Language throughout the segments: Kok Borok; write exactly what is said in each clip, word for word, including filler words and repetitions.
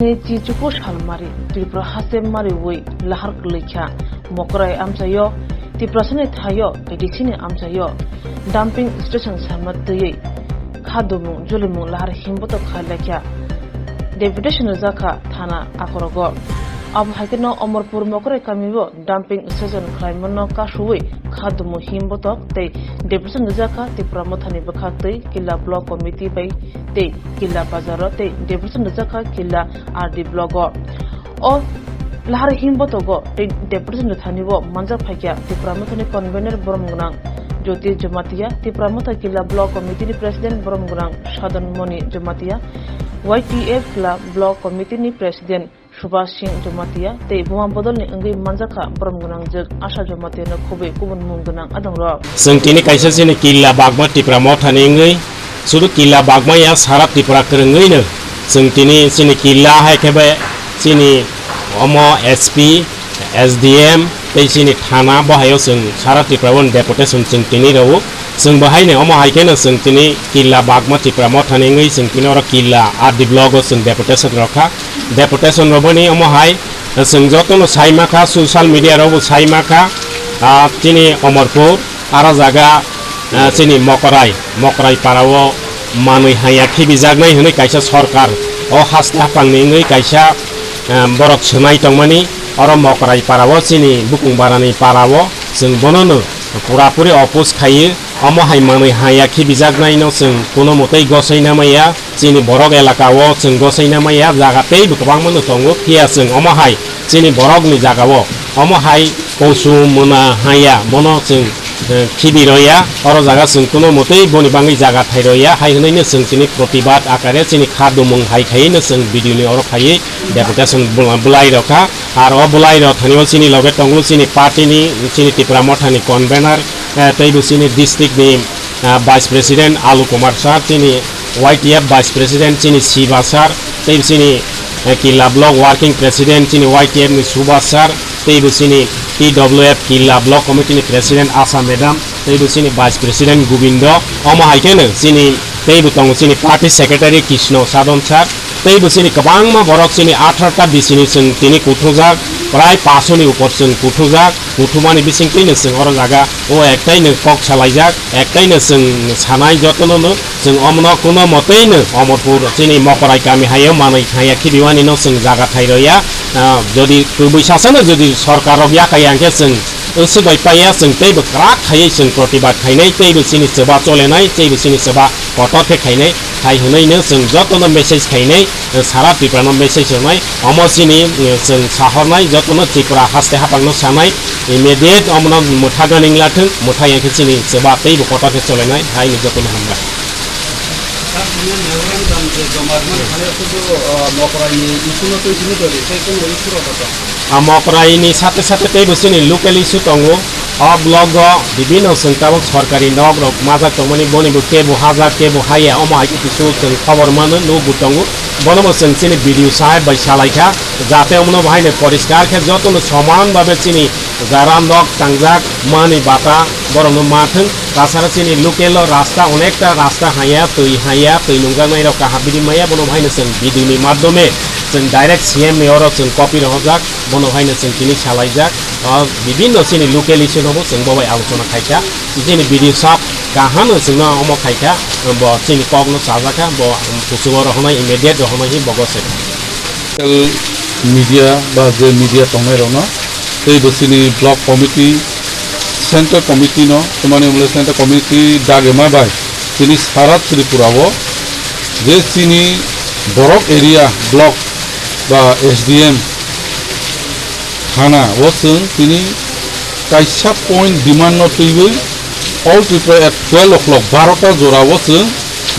Ni chichuku salmari, Tripura haste mariwi lahar kwlwikha, Mokrai amchaio, Tiprasani thaio, A D C ni amchaio, dumping station sama twiwi, khadumung, julimung lahar himbotok khailakha, deputation rwjakha thana akorogo. Abo haikheno Omorpur Mokrai kamio dumping station khlaimano kasuwi khadumu himbotok tei deputation rwjakha Tipra Mothani bwkhaktwi Killa Block Committee bai tei Killa Bazaro tei deputation rwjakha Killa R D Block o. O lahar himbotogo tei deputation rwthani o manjak phaikha Tipra Mothani convener borom gwnang Jyoti Jamatia, Tipra Motha Killa Block Committee ni President borom gwnang Sadon Moni Jamatia, Y T F Killa Block Committee ni President Subhas Singh Jamatia tei buma bodolni wngwi manjakha borom gwnangjwk Asha Jamatiano khobwi kubun mung gwnang adongrok. Chwng tini kaisa chini Killa Bagma Tipra Mothani wngwi sudu Killa Bagma ya sara Tripura kwrwngwino chwng tini chini Killa hai khe bai chini omo S P, S D M tei chini thana bo haio chwng sara Tripura o deputation chwng tini rwo. Chwng bo haino omo hai kheno chwng tini Killa Bagma Tipra Mothani wngwi chwng tini oro Killa R D Block o chwng deputation rokha. Deputation rwbani omo hai chwng jotono saimakha, social media rokbo saimakha, ah, chini Omorpur, aro jaga, ah, chini Mokrai, Mokrai para o manwi haya khibijaknai hwnwi kaisa sorkar o haste haphangni wngwi kaisa, ah, borok swnai tongmani, oro Mokrai para o chini Bukung Barani para o chwng bonono purapuri oppose khaiwi, omo hai manwi haya khibijaknaino chwng kuno mwtwi gosoi namaya. Chini borok elaka o chwng gosoi namaya jaga teibo kwbangma no tongo, phiya chwng omo hai chini borok ni jaga o omo hai kosu muna haya bono chwng, eh, khibi roya, oro jaga chwng kuno mwtwi boni bangwi jaga thai roya hai hwnwi no chwng chini protibad akare chini kha dumung hai khaiwi no chwng video ni oro phaiwi deputation bula-, bulai rokha. Aro o bulai rok thani o chini loge tongo chini party ni, chini Tipra Motha ni convener, eh, teibo chini district ni, ah, Vice President Alu Kumar Sir, chini Y T F Vice President chini Siva Sir, tei chini, eh, Killa Block Working President chini Y T F ni Subhas Sir, teibo chini T W F Killa Block Committee ni President Asha Madam, teibo chini Vice President Gobindo, omo hai kheno chini teibo tongo chini Party Secretary Krishna Sadon Sir, teibo chini kwbangma borok chini atharta bisini chwng tini kuthujak, prai paso ni upor chwng kuthujak, kuthumani bisingtwi no chwng oro jaga o ektai no kok salaijak, ektai no chwng sanai jotono no chwng omono kuno motei no Omorpur chini Mokorai kami hayo manwi thangya khibiwani no chwng jaga thai roya. Ah, jodi kubui sasano jodi sorkar rok yakai ya hwnkhe chwng swk bai paiya, chwng teibo kwrak khaiwi chwng protibad khainai, teibo chini chwba cholenai, teibo chini chwba kotor khe khainai, hai hwnwi no chwng jotono message khainai, sara Tripura no message rwnai, omo chini, eh, chwng sahornai, jotono Tripura haste haphang no sanai, immediate omono mwtha ganing lathwng, mwtha yang khe chini chwba teibo kotor khe cholenai, hai no jotono hambai. Sir, bini memorandum je joma rwmani thani aswk bo, ah, Mokrai ni issue no twi simi twi ri, tei kunu issue rok bo tong? Ah, Mokrai ni sate sate teibo chini local issue tongo. O block o bibino chwng tabuk sorkari nok rok majak tongmani, boni bo kebo hajak, kebo haya, omo hai khe kisu chwng khobor mano, nukbo tongo. Bono bo chwng chini B D O saheb bai salaikha, jate omono bo haino poriskar khe jotono soman babe chini jara nok tangjak mani bata borokno ma thwng. Tasara chini local o rasta, onekta rasta haya, twi haya, twi nungjaknai rok kaham bidi maya, bono haino chwng video ni madhyome chwng direct C M ni oro chwng copy rohorjak, bono haino chwng tini salaijak. O bibino chini local issue no bo chwng bo bai alochona khaikha, chini B D O saheb kaham no chwngno omo khaikha, bo chini kok no chajakha, bo kuchugo rohornai, immediate rohornai hinwi bogo se. Media ba je media tongnai rokno tei bo chini block committee, central committee no, twmani mole central committee dagema bai chini sara Tripura o je chini borok area block ba S D M thana o chwng tini kaisa point demand no twiwi All Tripura at twelve o'clock, barota jora o chwng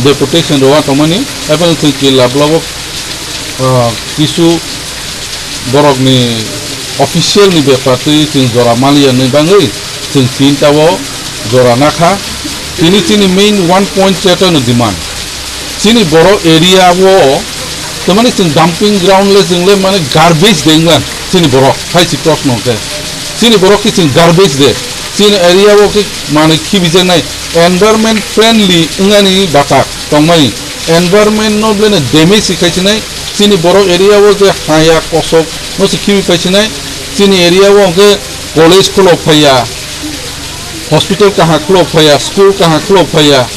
deputation rwna tongmani, abo chwng Killa block o ah, kisu borokni official ni bepar twi chwng jora maliya ni bagwi chwng tinta o jora nakha. Tini chini main one point cheto no demand. Chini borok area o tamani chwng dumping ground le chwng le mane garbage de wnglan chini borok hai si proshno khe. Chini borok khe chwng garbage de. Chini area o khe manwi khibijaknai environment friendly wngani batak tongmani. Environment no bwleno damage si khai sinai, Chini borok area o je haya kosok no se khibi phaisinai, chini area o hwnkhe college khulok phaiya, hospital kaham khulok phaiya, school kaham khulok phaiya,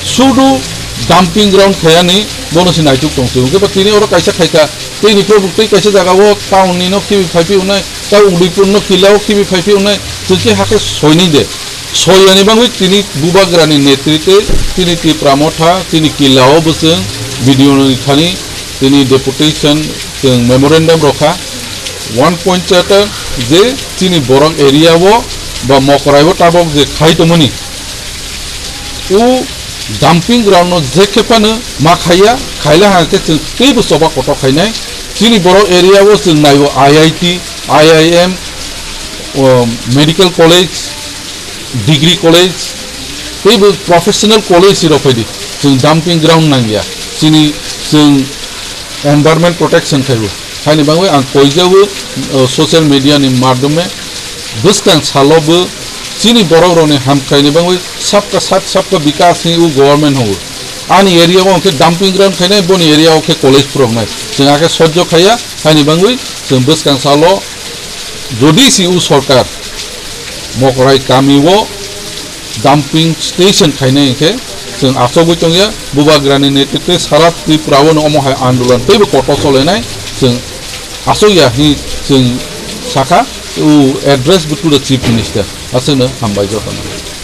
sudu dumping ground khayani bono se naituk tongsi. Hwnkhe ba tini oro kaisa khaikha, tei ni phrobuk tei kaisa jaga o town ni no khibi phaipi unai, ta Udaipur no kila o khibi phaipi unai, chwng khe hakhe soini de. Soyani bangwi tini bubagrani netritwe tini Tipra Motha tini kila o bwswng video ni thani tini deputation chwng memorandum rokha. One point charter je chini borok area o ba Mokrai o tabok je khai tongmani u dumping ground no je khe phano ma khaiya, khaila hangkhe chwng teibo choba kotor khainai. Chini borok area o chwng naibo I I T, I I M, o, medical college, degree college, teibo professional college rok phaidi. Chwng dumping ground nangya. Chini chwng environment protection khaibo. Haini bangwi ang koijao, o, social media ni madhyome bwskang salo bo chini borok rokni hamkrai ni bangwi sabka sat sabka bikas ni u government hobo. Ani area o khe dumping ground khainai, boni area o khe college phuroknai. Chwng akhe sojjo khaiya, haini bangwi chwng bwskang salo jodi si u sorkar Mokrai kami o dumping station khainai hinkhe chwng achogwi tongya, bubagrani netritwe sara Tripura o no omo hai andolon teibo kotor solenai chwng achogya hi chwng sakha, u address bo to the Chief Minister. Aswkno hambai jotono.